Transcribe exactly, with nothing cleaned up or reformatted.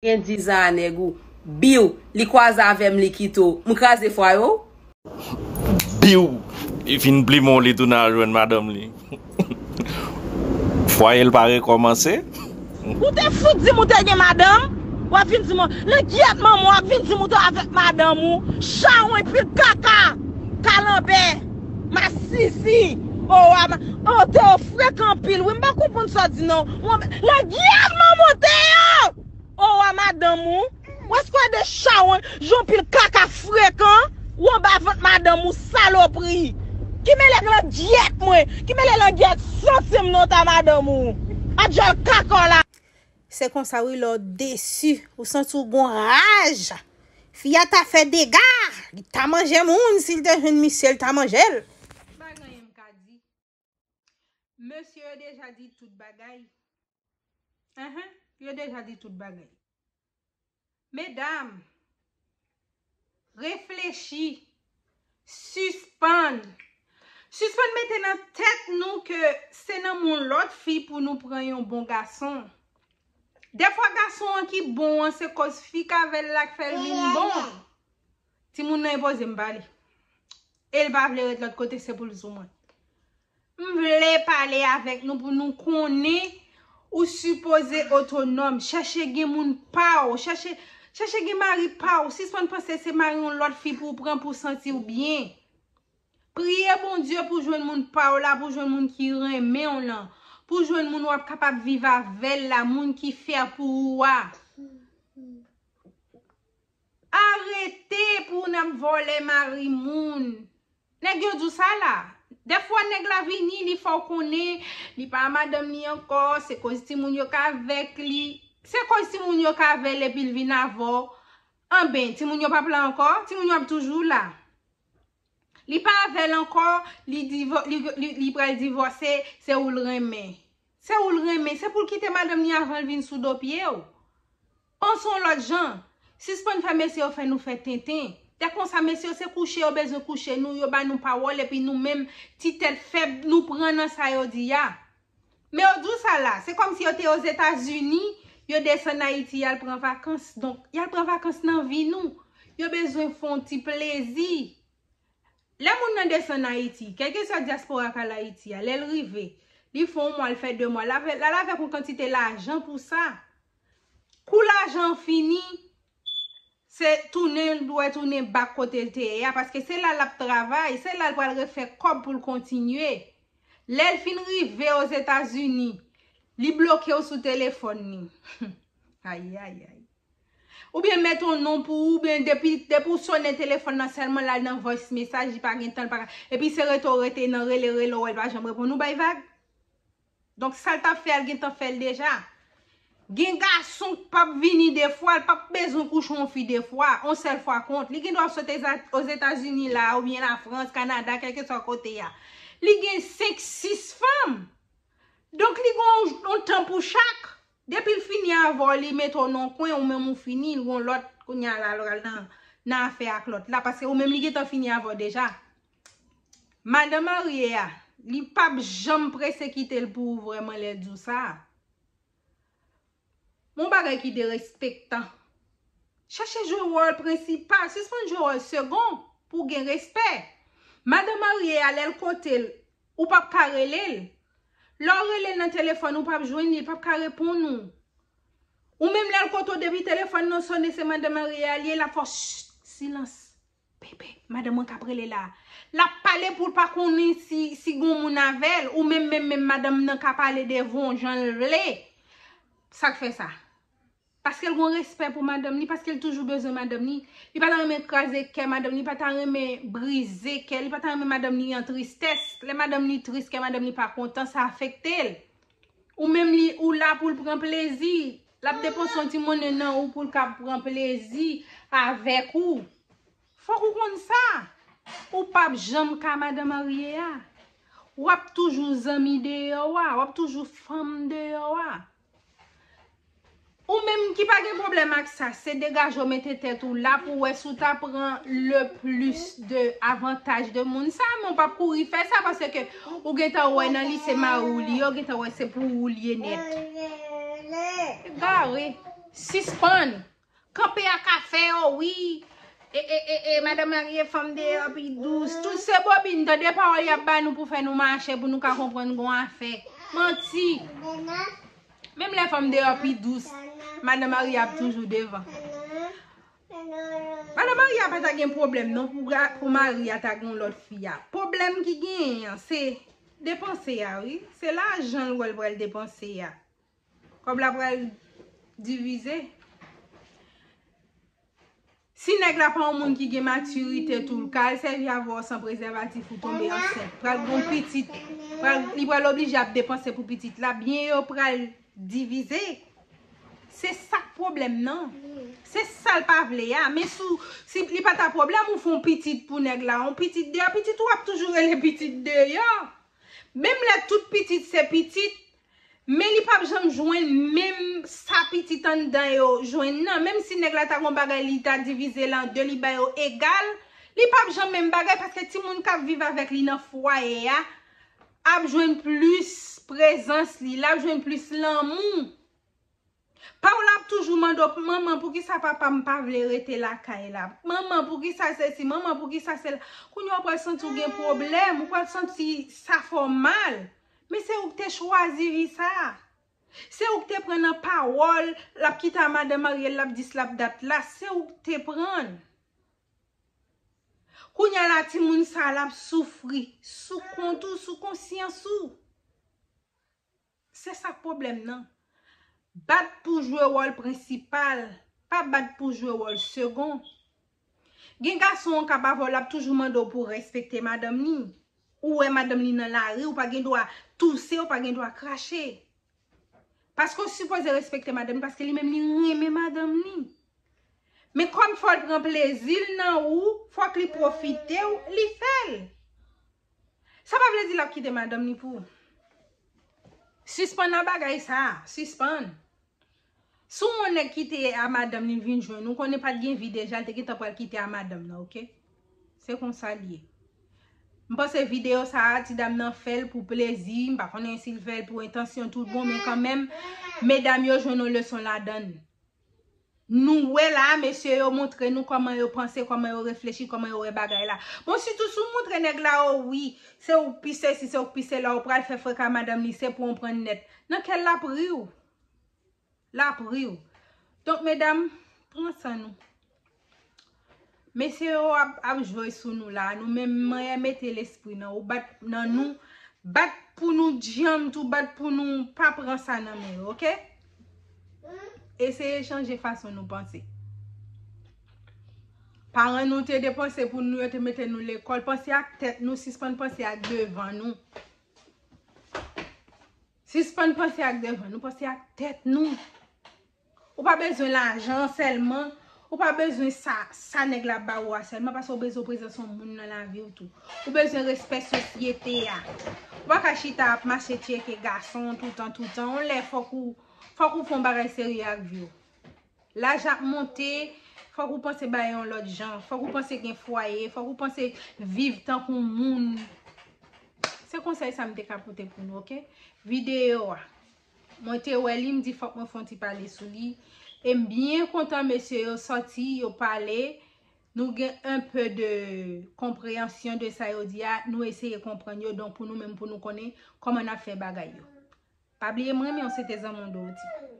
Gen dizan a nèg ou. Biw, li kwaze avè m, li kite w. M kraze fwaye w? Biw, li fin plimen w, li tounen al jwenn madanm li. Fwaye l pa rekòmanse. Ou te fout di m ou te gen madanm? W ap vin di m, langyèt manman w ap vin di m ou te avèk madanm ou. Chawony pil kaka. Kalanbè. Masisi. O, a ma, o, te o frekan anpil. Wi, m pa konprann sa w di non. Langyèt manman w te yo. O, a madanm ou. Ou èske w de chawony, jan w pil kaka frekan, ou anba vant madanm ou salopri. Ki mele langyèt mwen, ki mele langyèt santi m nan ta madanm ou. A djòl kaka w la. Se konsa wi lè w desi, ou santi w gon raj. Fi a ta fè dega, li ta manje moun, si l te jwenn misye, l ta manje l. Pa gen anyen m ka di. Mesye yo deja di tout bagay. Enhen, yo deja di tout bagay. Medam, reflechi, sispann. Sispann mete nan tèt nou ke se nan men yon lòt fi pou nou pran yon bon gason. Dèfwa gason an ki bon an se koz fi k avè l la k fè l vin bon. Timoun nan enpoze m pale. E l pa vle ret lòt kote, se pou l sou mwen. M vle pale avèk nou pou nou konnen ou sipoze otonòm. Chèche gen moun pa w. Chèche, chèche gen mari pa w. Sispann panse se mari yon lòt fi pou w pran pou w santi w byen. Priye Bondye pou w jwenn moun pa w la, pou w jwenn moun ki renmen w lan, pou w jwenn moun w ap kapab viv avè l la, moun ki fè pou ou a. Arete pou n ap vòlè mari moun. Nèg yo di w sa la. Dèfwa nèg la vini, li fè w konnen li pa madanm li ankò, se koz timoun yo k avèk li. Se koz timoun yo k avè l epi l vin avè w. Anben, timoun yo p ap la ankò, timoun yo ap toujou la. Li pa avè l ankò, li, li, li, li pral divòse, se ou l renmen. Se ou l renmen, se pou l kite madanm li avan l vin sou do pye w. Panse yon lòt jan. Sispann fè mesye yo fè nou fè tenten. Lè konsa mesye yo se kouche yo bezwen kouche nou, yo ba nou pawòl epi nou menm ti tèt fèb nou pran nan sa yo di a. Men yo di w sa la, se kòmsi yo te Ozetazini, yo desann Ayiti y al pran vakans. Donk, y al pran vakans nan vi nou. Yo bezwen fè yon ti plezi. Lè moun nan desann Ayiti, kèlkeswa dyaspora k al Ayiti a, lè l rive, li fè yon mwa, l fè de mwa, l al avèk yon kantite lajan pou sa. Kou lajan an fini, se tounen, l dwe tounen bak kote l te ye a, paske se la l ap travay, se la l pral refè kòb pou l kontinye. Lè l fin rive Ozetazini, li bloke w sou telefòn li. Ayayay. Oubyen met yon non pou ou, oubyen depi, depi w sonnen telefòn nan sèlman l al nan voice message, li pa gen tan, li pa ka. Epi se rete w rete nan rele, rele w, l pa janm reponn ou, bay vag. Donk sa l t ap fè a, l gentan fè l deja. Gen gason k p ap vini de fwa, l p ap bezwen kouche yon fi de fwa, yon sèl fwa kont. Li gen dwa sot Ozetazini la, oubyen Lafrans, Kanada, kèlkeswa kote a. Li gen senk, sis fanm. Donk li gen yon tan pou chak. Depi l fini avè w, li mete w nan yon kwen, ou menm ou fini, l gen yon lòt, kounye a la, l pral nan, nan afè ak lòt la, paske ou menm li gentan fini avè w deja. Madan marye a, li p ap janm prese kite l pou ou vrèman lè l di w sa. Yon bagay ki derespektan. Chèche jwe wòl prensipal, sispann jwe wòl segon pou w gen respè. Madan marye a, lè l kote l, ou p ap ka rele l. Lè w rele l nan telefòn, ou p ap jwenn li, li p ap ka reponn ou. Ou menm lè l kote w, depi telefòn nan sonnen, se madan marye a l ye, l ap fè w, chh, silans. Bebe, madanm mwen k ap rele la. L ap pale pou l pa konnen si, si gon moun avè l, ou menm, menm, menm madanm nan ka pale devan w jan l vle. Sa k fè sa? Paske l gon respè pou madanm li, paske l toujou bezwen madanm li. Li pa ta renmen kraze kè madanm li, li pa ta renmen brize kè, li pa ta renmen madanm li an tristès. Lè madanm li tris, kè madanm li pa kontan, sa afekte l. Ou menm li, ou la pou l pran plezi. L ap depanse yon ti monnen nan ou pou l ka pran plezi avèk ou. Fòk ou konn sa. Ou p ap janm ka madan marye a. W ap toujou zanmi deyò a, w ap toujou fanm deyò a. Ou menm ki pa gen pwoblèm ak sa, se degaje w mete tèt ou la pou w wè si w ta pran le plus de avantaj de moun sa, men w p ap kouri fè sa paske ou gentan wè nan li se mari w li ye, ou gentan wè se pou ou li ye nèt. Egare. Sispann. Kanpe ak afè yo, wi. E, e, e, e, madan marye, fanm deyò pi dous. Tout se bobin, tande pawòl y ap ba nou pou fè nou mache, pou nou ka konprann gon afè. Manti. Menm lè fanm deyò pi dous, madan marye ap toujou devan. Madan marye pa ta gen pwoblèm non pou, pou mari a ta gen lòt fi a. Pwoblèm ki genyen an, se depanse a, wi. Se lajan l wè l pral depanse a. Kòb la pral divize. Si nèg la pa yon moun ki gen matirite tou, l ka al sèvi avè w san prezèvatif ou tonbe ansent. Pral gon pitit, pral, li pral oblije ap depanse pou pitit la. Byen yo pral divize. Se sa k pwoblèm nan. Se sa l pa vle a. Men sou, si li pa ta pwoblèm ou fè yon pitit pou nèg la, yon pitit deyò, pitit ou ap toujou rele pitit deyò. Menm lè tout pitit se pitit, men li p ap janm jwenn menm sa pitit anndan yo jwenn nan. Menm si nèg la ta gon bagay, li ta divize l an de, li ba yo egal, li p ap janm menm bagay paske timoun k ap viv avèk li nan fwaye a ap jwenn plis prezans li, l ap jwenn plis lanmou. Paola ap toujou mande w, manman, poukisa papa m pa vle rete lakay la? Manman, poukisa sesi? Manman, poukisa sela? Kounye a w pral santi w gen pwoblèm, ou pral santi sa fè w mal. Men se ou k te chwazi vi sa. Se ou k te pran nan pawòl, l ap kite a madan marye l, l ap di s l ap dat la, se ou k te pran l. Kounye a la, timoun sa l ap soufri sou kont ou, sou konsyans ou. Se sa k pwoblèm nan. Bat pou jwe wòl prensipal, pa bat pou jwe wòl segon. Gen gason an k ap avè w, l ap toujou mande w pou w respekte madanm li. Ou wè madanm li nan lari, ou pa gen dwa touse, ou pa gen dwa krache. Paske w sipoze respekte madanm li, paske li menm li renmen madanm li. Men kòm fò l pran plezi l nan ou, fòk li pwofite w, li fè l. Sa pa vle di l ap kite madanm li pou ou. Sispann nan bagay sa, sispann. Si w wè yon nèg kite a madanm li vin jwenn ou, konnen pa t gen vi deja, l te gentan pral kite a madanm nan, oke? Se konsa l ye. M panse videyo sa a, ti dam nan fè l pou plezi, m pa konnen si l fè l pou entansyon tout bon, men kanmenm, medam yo jwenn yon leson ladan l. Nou wè la, mesye yo montre nou kòman yo panse, kòman yo reflechi, kòman yo wè bagay la. Bon, sitou si w montre nèg la, o wi, se ou k pi sesi, se ou k pi sela, ou pral fè freka madanm li, se pou w pran nèt. Nan kè l l ap ri w. L ap ri w. Donk, medam, pran san nou. Mesye yo ap, ap jwe sou nou la. Nou menm, manyè mete lespri nan ou, bat nan nou, bat pou nou djanm tou, bat pou nou pa pran sa nan men yo, oke? Eseye chanje fason nou panse. Paran nou te depanse pou nou, yo te mete nou lekòl. Panse ak tèt nou, sispann panse ak devan nou. Sispann panse ak devan nou, panse ak tèt nou. Ou pa bezwen lajan sèlman. Ou pa bezwen sa, sa nèg la ba ou a sèlman, paske ou bezwen prezans yon moun nan lavi w tou. Ou bezwen respè sosyete a. Ou pa ka chita ap mache tcheke gason toutan, toutan. Yon lè fòk ou, fòk ou fè yon bagay serye ak vi w. Laj ap monte, fòk ou panse bagay yon lòt jan. Fòk ou panse gen fwaye, fòk ou panse viv tankou moun. Se konsèy sa m te ka pote pou nou, oke? Videyo a. Mwen te wè li, m di fòk mwen fè yon ti pale sou li. E m byen kontan mesye yo sòti, yo pale. Nou gen un peu de konpreyansyon de sa yo di a, nou eseye konprann yo, donk pou nou menm, pou nou konnen kòman n ap fè bagay yo. Pa bliye m renmen w, se te zanmi w Dorothy.